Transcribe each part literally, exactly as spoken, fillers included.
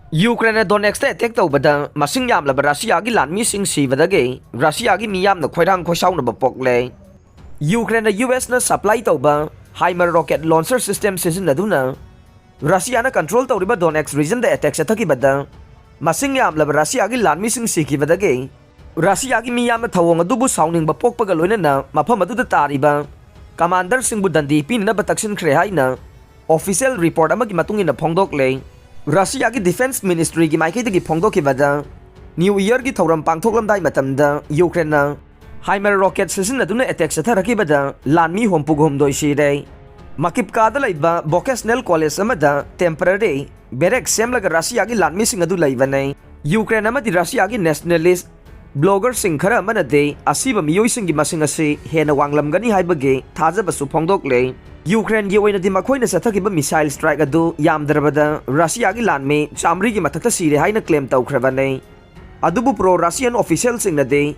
ꯌꯨꯀ꯭ꯔꯦꯟꯅ ꯗꯣꯅꯦꯠꯁꯇ attack ꯇꯧꯕꯗ ꯃꯁꯤꯡ ꯌꯥꯝꯂꯕ ꯔꯁꯤꯌꯥꯒꯤ ꯂꯥꯟꯃꯤꯁꯤꯡ ꯁꯤꯕꯗꯒꯤ ꯔꯁꯤꯌꯥꯒꯤ ꯃꯤꯌꯥꯝꯅ ꯈꯣꯏꯔꯥꯡ ꯈꯣꯏꯁꯥꯎꯅꯕ ꯄꯣꯛꯂꯦ꯫ ꯌꯨꯀ꯭ꯔꯦꯟꯅ ꯌꯨ ꯑꯦꯁꯅ ꯁꯄ꯭ꯂꯥꯏ ꯇꯧꯕ ꯍꯥꯏꯃꯔ ꯔꯣꯀꯦꯠ ꯂꯣꯟꯆꯔ ꯁꯤꯁꯇꯦꯝ ꯁꯤꯖꯤꯟꯅꯗꯨꯅ ꯔꯁꯤꯌꯥꯅ ꯀꯟꯇ꯭ꯔꯣꯜ ꯇꯧꯔꯤꯕ ꯗꯣꯅꯦꯠꯁ ꯔꯤꯖꯟꯗ ꯑꯦꯇꯦꯛ ꯆꯠꯊꯈꯤꯕꯗ ꯃꯁꯤꯡ ꯌꯥꯝꯂꯕ ꯔꯁꯤꯌꯥꯒꯤ ꯂꯥꯟꯃꯤꯁꯤꯡ ꯁꯤꯈꯤꯕꯗꯒꯤ ꯔꯁꯤꯌꯥꯒꯤ ꯃꯤꯌꯥꯝꯅ ꯊꯧꯑꯣꯡ ꯑꯗꯨꯕꯨ ꯁꯥꯎꯅꯤꯡꯕ ꯄꯣꯛꯄꯒ ꯂꯣꯏꯅꯅ ꯃꯐꯝ ꯑꯗꯨꯗ ꯇꯥꯔꯤꯕ ꯀꯃꯥꯟꯗꯔꯁꯤꯡꯕꯨ ꯗꯟꯗꯤ ꯄꯤꯅꯅꯕ ꯇꯛꯁꯤꯟꯈ꯭ꯔꯦ ꯍꯥꯏꯅ ꯑꯣꯐꯤꯁꯤꯌꯦꯜ ꯔꯤꯄꯣꯔꯠ ꯑꯃꯒꯤ ꯃꯇꯨꯡ ꯏꯟꯅ ꯐꯣꯡꯗꯣꯛꯂꯦ꯫ ꯔꯁꯤꯌꯥꯒꯤ ꯗꯤꯐꯦꯟꯁ ꯃꯤꯅꯤꯁꯇ꯭ꯔꯤꯒꯤ ꯃꯥꯏꯀꯩꯗꯒꯤ ꯐꯣꯡꯗꯣꯛꯈꯤꯕꯗ, ꯅ꯭ꯌꯨ ꯏꯌꯔꯒꯤ ꯊꯧꯔꯝ ꯄꯥꯡꯊꯣꯛꯂꯝꯗꯥꯏ ꯃꯇꯝꯗ ꯌꯨꯀ꯭ꯔꯦꯟꯅ ꯍꯥꯏꯃꯔ ꯔꯣꯀꯦꯠ ꯁꯤꯖꯤꯟꯅꯗꯨꯅ ꯑꯦꯇꯦꯛ ꯆꯠꯊꯔꯛꯈꯤꯕꯗ ꯂꯥꯟꯃꯤ ꯍꯨꯝꯐꯨꯒ ꯍꯨꯝꯗꯣꯏ ꯁꯤꯔꯦ꯫ ꯃꯀꯤꯞꯀꯥꯗ ꯂꯩꯕ ꯚꯣꯀꯦꯁꯅꯦꯜ ꯀꯣꯂꯦꯖ ꯑꯃꯗ ꯇꯦꯝꯄꯔꯔꯤ ꯕꯦꯔꯦꯛ ꯁꯦꯝꯂꯒ ꯔꯁꯤꯌꯥꯒꯤ ꯂꯥꯟꯃꯤꯁꯤꯡ ꯑꯗꯨ ꯂꯩꯕꯅꯤ꯫ ꯌꯨꯀ꯭ꯔꯦꯟ ꯑꯃꯗꯤ ꯔꯁꯤꯌꯥꯒꯤ ꯅꯦꯁꯅꯦꯂꯤꯁ ꯕ꯭ꯂꯣꯒꯔꯁꯤꯡ ꯈꯔ ꯑꯃꯅꯗꯤ ꯑꯁꯤꯕ ꯃꯤꯑꯣꯏꯁꯤꯡꯒꯤ ꯃꯁꯤꯡ ꯑꯁꯤ ꯍꯦꯟꯅ ꯋꯥꯡꯂꯝꯒꯅꯤ ꯍꯥꯏꯕꯒꯤ ꯊꯥꯖꯕꯁꯨ ꯐꯣꯡꯗꯣꯛꯂꯦ꯫ ꯌꯨꯀ꯭ꯔꯦꯟꯒꯤ ꯑꯣꯏꯅꯗꯤ ꯃꯈꯣꯏꯅ ꯆꯠꯊꯈꯤꯕ ꯃꯤꯁꯥꯏꯜ ꯁ꯭ꯇ꯭ꯔꯥꯏꯛ ꯑꯗꯨ ꯌꯥꯝꯗ꯭ꯔꯕꯗ ꯔꯁꯤꯌꯥꯒꯤ ꯂꯥꯟꯃꯤ ꯆꯥꯃꯔꯤꯒꯤ ꯃꯊꯛꯇ ꯁꯤꯔꯦ ꯍꯥꯏꯅ ꯀ꯭ꯂꯦꯝ ꯇꯧꯈ꯭ꯔꯕꯅꯤ꯫ ꯑꯗꯨꯕꯨ ꯄ꯭ꯔꯣ ꯔꯁꯤꯌꯥꯟ ꯑꯣꯐꯤꯁꯤꯌꯦꯜꯁꯤꯡꯅꯗꯤ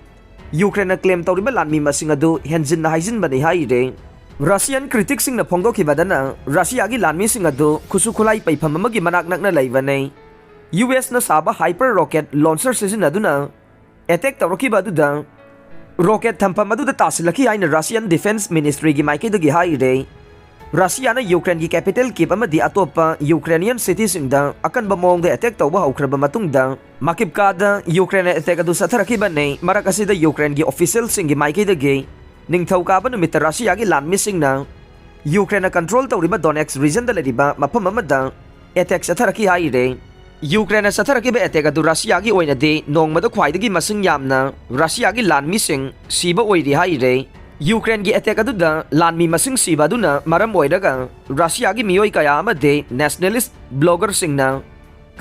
ꯌꯨꯀ꯭ꯔꯦꯟꯅ ꯀ꯭ꯂꯦꯝ ꯇꯧꯔꯤꯕ ꯂꯥꯟꯃꯤ ꯃꯁꯤꯡ ꯑꯗꯨ ꯍꯦꯟꯖꯤꯟꯅ ꯍꯥꯏꯖꯤꯟꯕꯅꯤ ꯍꯥꯏꯔꯦ꯫ ꯔꯁꯤꯌꯥꯟ ꯀ꯭ꯔꯤꯇꯤꯛꯁꯤꯡꯅ ꯐꯣꯡꯗꯣꯛꯈꯤꯕꯗꯅ ꯔꯁꯤꯌꯥꯒꯤ ꯂꯥꯟꯃꯤꯁꯤꯡ ꯑꯗꯨ ꯈꯨꯠꯁꯨ ꯈꯨꯠꯂꯥꯏ ꯄꯩꯐꯝ ꯑꯃꯒꯤ ꯃꯅꯥꯛ ꯅꯛꯅ ꯂꯩꯕꯅꯤ꯫ ꯌꯨ ꯑꯦꯁꯅ ꯁꯥꯕ ꯍꯥꯏꯄꯔ ꯔꯣꯀꯦꯠ ꯂꯣꯟꯆꯔ ꯁꯤꯖꯤꯟꯅꯗꯨꯅ ꯑꯦꯇꯦꯛ ꯇꯧꯔꯛꯈꯤꯕ ꯑꯗꯨꯗ ꯔꯣꯀꯦꯠ ꯊꯝꯐꯝ ꯑꯗꯨꯗ ꯇꯥꯁꯤꯜꯂꯛꯈꯤ ꯍꯥꯏꯅ ꯔꯁꯤꯌꯥꯟ ꯗꯤꯐꯦꯟꯁ ꯃꯤꯅꯤꯁꯇ꯭ꯔꯤꯒꯤ ꯃꯥꯏꯀꯩꯗꯒꯤ ꯍꯥꯏꯔꯦ꯫ ꯔꯁꯤꯌꯥꯅ ꯌꯨꯀ꯭ꯔꯦꯟꯒꯤ ꯀꯦꯄꯤꯇꯦꯜ ꯀꯤꯞ ꯑꯃꯗꯤ ꯑꯇꯣꯞꯄ ꯌꯨꯀ꯭ꯔꯦꯅꯤꯌꯟ ꯁꯤꯇꯤꯁꯤꯡꯗ ꯑꯀꯟꯕ ꯃꯑꯣꯡꯗ ꯑꯦꯇꯦꯛ ꯇꯧꯕ ꯍꯧꯈ꯭ꯔꯕ ꯃꯇꯨꯡꯗ ꯃꯀꯤꯞꯀꯥꯗ ꯌꯨꯀ꯭ꯔꯦꯟꯅ ꯑꯦꯇꯦꯛ ꯑꯗꯨ ꯆꯠꯊꯔꯛꯈꯤꯕꯅꯤ꯫ ꯃꯔꯛ ꯑꯁꯤꯗ ꯌꯨꯀ꯭ꯔꯦꯟꯒꯤ ꯑꯣꯐꯤꯁꯤꯌꯦꯜꯁꯤꯡꯒꯤ ꯃꯥꯏꯀꯩꯗꯒꯤ ꯅꯤꯡꯊꯧꯀꯥꯕ ꯅꯨꯃꯤꯠꯇ ꯔꯁꯤꯌꯥꯒꯤ ꯂꯥꯟꯃꯤꯁꯤꯡꯅ ꯌꯨꯀ꯭ꯔꯦꯟꯅ ꯀꯟꯇ꯭ꯔꯣꯜ ꯇꯧꯔꯤꯕ ꯗꯣꯅꯦꯠꯁ ꯔꯤꯖꯟꯗ ꯂꯩꯔꯤꯕ ꯃꯐꯝ ꯑꯃꯗ ꯑꯦꯇꯦꯛ ꯆꯠꯊꯔꯛꯈꯤ ꯍꯥꯏꯔꯦ꯫ ꯌꯨꯀ꯭ꯔꯦꯟꯅ ꯆꯠꯊꯔꯛꯈꯤꯕ ꯑꯦꯇꯦꯛ ꯑꯗꯨ ꯔꯁꯤꯌꯥꯒꯤ ꯑꯣꯏꯅꯗꯤ ꯅꯣꯡꯃꯗ ꯈ꯭ꯋꯥꯏꯗꯒꯤ ꯃꯁꯤꯡ ꯌꯥꯝꯅ ꯔꯁꯤꯌꯥꯒꯤ ꯂꯥꯟꯃꯤꯁꯤꯡ ꯁꯤꯕ ꯑꯣꯏꯔꯤ ꯍꯥꯏꯔꯦ꯫ ꯌꯨꯀ꯭ꯔꯦꯟꯒꯤ ꯑꯦꯇꯦꯛ ꯑꯗꯨꯗ ꯂꯥꯟꯃꯤ ꯃꯁꯤꯡ ꯁꯤꯕ ꯑꯗꯨꯅ ꯃꯔꯝ ꯑꯣꯏꯔꯒ ꯔꯁꯤꯌꯥꯒꯤ ꯃꯤꯑꯣꯏ ꯀꯌꯥ ꯑꯃꯗꯤ ꯅꯦꯁꯅꯦꯂꯤꯁ ꯕ꯭ꯂꯣꯒꯔꯁꯤꯡꯅ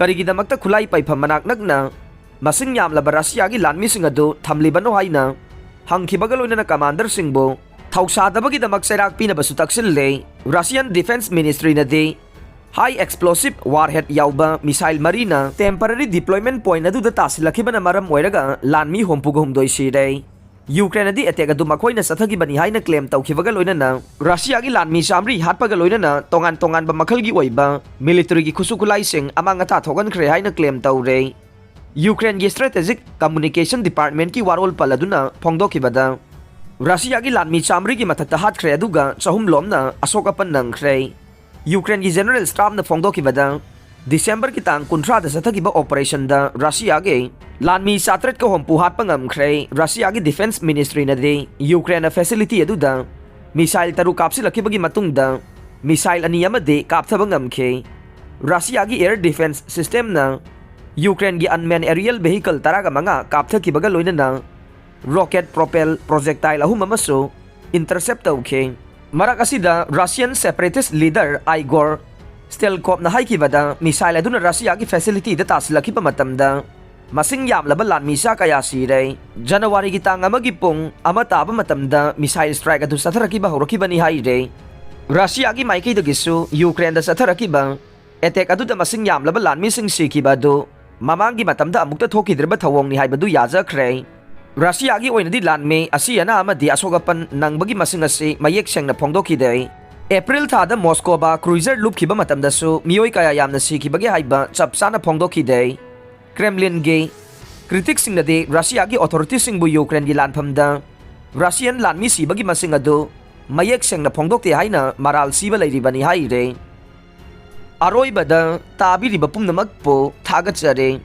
ꯀꯔꯤꯒꯤꯗꯃꯛꯇ ꯈꯨꯠꯂꯥꯏ ꯄꯩꯐꯝ ꯃꯅꯥꯛ ꯅꯛꯅ ꯃꯁꯤꯡ ꯌꯥꯝꯂꯕ ꯔꯁꯤꯌꯥꯒꯤ ꯂꯥꯟꯃꯤꯁꯤꯡ ꯑꯗꯨ ꯊꯝꯂꯤꯕꯅꯣ ꯍꯥꯏꯅ ꯍꯪꯈꯤꯕꯒ ꯂꯣꯏꯅꯅ ꯀꯃꯥꯟꯗꯔꯁꯤꯡꯕꯨ ꯊꯧꯁꯥꯗꯕꯒꯤꯗꯃꯛ ꯆꯩꯔꯥꯛ ꯄꯤꯅꯕꯁꯨ ꯇꯛꯁꯤꯜꯂꯦ꯫ ꯔꯁꯤꯌꯥꯟ ꯗꯤꯐꯦꯟꯁ ꯃꯤꯅꯤꯁꯇ꯭ꯔꯤꯅꯗꯤ ꯍꯥꯏ ꯑꯦꯛꯁꯄ꯭ꯂꯣꯁꯤꯞ ꯋꯥꯔꯍꯦꯗ ꯌꯥꯎꯕ ꯃꯤꯁꯥꯏꯜ ꯃꯔꯤꯅ ꯇꯦꯝꯄꯔꯔꯤ ꯗꯤꯄ꯭ꯂꯣꯏꯃꯦꯟ ꯄꯣꯏꯟꯠ ꯑꯗꯨꯗ ꯇꯥꯁꯤꯜꯂꯛꯈꯤꯕꯅ ꯃꯔꯝ ꯑꯣꯏꯔꯒ ꯂꯥꯟꯃꯤ ꯍꯨꯝꯐꯨꯒ ꯍꯨꯝꯗꯣꯏ ꯁꯤꯔꯦ꯫ ꯌꯨꯀ꯭ꯔꯦꯟꯅꯗꯤ ꯑꯦꯇꯦꯛ ꯑꯗꯨ ꯃꯈꯣꯏꯅ ꯆꯠꯊꯈꯤꯕꯅꯤ ꯍꯥꯏꯅ ꯀ꯭ꯂꯦꯝ ꯇꯧꯈꯤꯕꯒ ꯂꯣꯏꯅꯅ ꯔꯁꯤꯌꯥꯒꯤ ꯂꯥꯟꯃꯤ ꯆꯥꯃꯔꯤ ꯍꯥꯠꯄꯒ ꯂꯣꯏꯅꯅ ꯇꯣꯉꯥꯟ ꯇꯣꯉꯥꯟꯕ ꯃꯈꯜꯒꯤ ꯑꯣꯏꯕ ꯃꯤꯂꯤꯇꯔꯤꯒꯤ ꯈꯨꯠꯁꯨ ꯈꯨꯠꯂꯥꯏꯁꯤꯡ ꯑꯃꯥꯡ ꯑꯇꯥ ꯊꯣꯛꯍꯟꯈ꯭ꯔꯦ ꯍꯥꯏꯅ ꯀ꯭ꯂꯦꯝ ꯇꯧꯔꯦ꯫ ꯌꯨꯀ꯭ꯔꯦꯟꯒꯤ ꯁ꯭ꯇ꯭ꯔꯦꯇꯦꯖꯤꯛ ꯀꯝꯃꯨꯅꯤꯀꯦꯁꯟ ꯗꯤꯄꯥꯔꯠꯃꯦꯟꯠꯀꯤ ꯋꯥꯔꯣꯜ ꯄꯜ ꯑꯗꯨꯅ ꯐꯣꯡꯗꯣꯛꯈꯤꯕꯗ, ꯔꯁꯤꯌꯥꯒꯤ ꯂꯥꯟꯃꯤ ꯆꯥꯃꯔꯤꯒꯤ ꯃꯊꯛꯇ ꯍꯥꯠꯈ꯭ꯔꯦ, ꯑꯗꯨꯒ ꯆꯍꯨꯝ ꯂꯣꯝꯅ ꯑꯁꯣꯛ ꯑꯄꯟ ꯅꯪꯈ꯭ꯔꯦ꯫ ꯌꯨꯀ꯭ꯔꯦꯟꯒꯤ ꯖꯦꯅꯔꯦꯜ ꯁ꯭ꯇꯥꯐꯅ ꯐꯣꯡꯗꯣꯛꯈꯤꯕꯗ, ꯗꯤꯁꯦꯝꯕꯔꯒꯤ ꯇꯥꯡ ꯀꯨꯟꯊ꯭ꯔꯥꯗ ꯆꯠꯊꯈꯤꯕ ꯑꯣꯄꯔꯦꯁꯟꯗ ꯔꯁꯤꯌꯥꯒꯤ ꯂꯥꯟꯃꯤ ꯆꯥꯇ꯭ꯔꯦꯠꯀ ꯍꯨꯝꯐꯨ ꯍꯥꯠꯄ ꯉꯝꯈ꯭ꯔꯦ꯫ ꯔꯁꯤꯌꯥꯒꯤ ꯗꯤꯐꯦꯟꯁ ꯃꯤꯅꯤꯁꯇ꯭ꯔꯤꯅꯗꯤ ꯌꯨꯀ꯭ꯔꯦꯟꯅ ꯐꯦꯁꯤꯂꯤꯇꯤ ꯑꯗꯨꯗ ꯃꯤꯁꯥꯏꯜ ꯇꯔꯨꯛ ꯀꯥꯞꯁꯤꯜꯂꯛꯈꯤꯕꯒꯤ ꯃꯇꯨꯡꯗ ꯃꯤꯁꯥꯏꯜ ꯑꯅꯤ ꯑꯃꯗꯤ ꯀꯥꯞꯊꯕ ꯉꯝꯈꯤ꯫ ꯔꯁꯤꯌꯥꯒꯤ ꯑꯦꯌꯔ ꯗꯤꯐꯦꯟꯁ ꯁꯤꯁꯇꯦꯝꯅ ꯌꯨꯀ꯭ꯔꯦꯟꯒꯤ ꯑꯟꯃꯦꯟ ꯑꯦꯔꯤꯌꯦꯜ ꯚꯦꯍꯤꯀꯜ ꯇꯔꯥꯒ ꯃꯉꯥ ꯀꯥꯞꯊꯈꯤꯕꯒ ꯂꯣꯏꯅꯅ ꯔꯣꯀꯦꯠ ꯄ꯭ꯔꯣꯄꯦꯜ ꯄ꯭ꯔꯣꯖꯦꯛꯇꯥꯏꯜ ꯑꯍꯨꯝ ꯑꯃꯁꯨ ꯏꯟꯇꯔꯁꯦꯞ ꯇꯧꯈꯤ꯫ ꯃꯔꯛ ꯑꯁꯤꯗ, ꯔꯁꯤꯌꯟ ꯁꯦꯄꯔꯦꯇꯤꯁ ꯂꯤꯗꯔ ꯑꯥꯏꯒꯣꯔ ꯁ꯭ꯇꯦꯜꯀꯣꯞꯅ ꯍꯥꯏꯈꯤꯕꯗ, ꯃꯤꯁꯥꯏꯜ ꯑꯗꯨꯅ ꯔꯁꯤꯌꯥꯒꯤ ꯐꯦꯁꯤꯂꯤꯇꯤꯗ ꯇꯥꯁꯤꯜꯂꯛꯈꯤꯕ ꯃꯇꯝꯗ ꯃꯁꯤꯡ ꯌꯥꯝꯂꯕ ꯂꯥꯟꯃꯤꯁꯥ ꯀꯌꯥ ꯁꯤꯔꯦ꯫ ꯖꯅꯋꯥꯔꯤꯒꯤ ꯇꯥꯡ ꯑꯃꯒꯤ ꯄꯨꯡ ꯑꯃ ꯇꯥꯕ ꯃꯇꯝꯗ ꯃꯤꯁꯥꯏꯜ ꯁ꯭ꯇ꯭ꯔꯥꯏꯛ ꯑꯗꯨ ꯆꯠꯊꯔꯛꯈꯤꯕ ꯍꯧꯔꯛꯈꯤꯕꯅꯤ ꯍꯥꯏꯔꯦ꯫ ꯔꯁꯤꯌꯥꯒꯤ ꯃꯥꯏꯀꯩꯗꯒꯤꯁꯨ ꯌꯨꯀ꯭ꯔꯦꯟꯗ ꯆꯠꯊꯔꯛꯈꯤꯕ ꯑꯦꯇꯦꯛ ꯑꯗꯨꯗ ꯃꯁꯤꯡ ꯌꯥꯝꯂꯕ ꯂꯥꯟꯃꯤꯁꯤꯡ ꯁꯤꯈꯤꯕ ꯑꯗꯨ ꯃꯃꯥꯡꯒꯤ ꯃꯇꯝꯗ ꯑꯃꯨꯛꯇ ꯊꯣꯛꯈꯤꯗ꯭ꯔꯤꯕ ꯊꯧꯑꯣꯡꯅꯤ ꯍꯥꯏꯕꯗꯨ ꯌꯥꯖꯈ꯭ꯔꯦ꯫ ꯔꯁꯤꯌꯥꯒꯤ ꯑꯣꯏꯅꯗꯤ ꯂꯥꯟꯃꯤ ꯑꯁꯤ ꯑꯅꯥ ꯑꯃꯗꯤ ꯑꯁꯣꯛ ꯑꯄꯟ ꯅꯪꯕꯒꯤ ꯃꯁꯤꯡ ꯑꯁꯤ ꯃꯌꯦꯛ ꯁꯦꯡꯅ ꯐꯣꯡꯗꯣꯛꯈꯤꯗꯦ꯫ ꯑꯦꯄ꯭ꯔꯤꯜ ꯊꯥꯗ ꯃꯣꯁꯀꯣꯕꯥ ꯀ꯭ꯔꯨꯏꯖꯔ ꯂꯨꯞꯈꯤꯕ ꯃꯇꯝꯗꯁꯨ ꯃꯤꯑꯣꯏ ꯀꯌꯥ ꯌꯥꯝꯅ ꯁꯤꯈꯤꯕꯒꯦ ꯍꯥꯏꯕ ꯆꯞ ꯆꯥꯅ ꯐꯣꯡꯗꯣꯛꯈꯤꯗꯦ꯫ ꯀ꯭ꯔꯦꯝꯂꯤꯟꯒꯤ ꯀ꯭ꯔꯤꯇꯤꯛꯁꯤꯡꯅꯗꯤ ꯔꯁꯤꯌꯥꯒꯤ ꯑꯣꯊꯣꯔꯤꯇꯤꯁꯤꯡꯕꯨ ꯌꯨꯀ꯭ꯔꯦꯟꯒꯤ ꯂꯥꯟꯐꯝꯗ ꯔꯁꯤꯌꯟ ꯂꯥꯟꯃꯤ ꯁꯤꯕꯒꯤ ꯃꯁꯤꯡ ꯑꯗꯨ ꯃꯌꯦꯛ ꯁꯦꯡꯅ ꯐꯣꯡꯗꯣꯛꯇꯦ ꯍꯥꯏꯅ ꯃꯔꯥꯜ ꯁꯤꯕ ꯂꯩꯔꯤꯕꯅꯤ ꯍꯥꯏꯔꯦ꯫ ꯑꯔꯣꯏꯕꯗ, ꯇꯥꯕꯤꯔꯤꯕ ꯄꯨꯝꯅꯃꯛꯄꯨ ꯊꯥꯒꯠꯆꯔꯤ꯫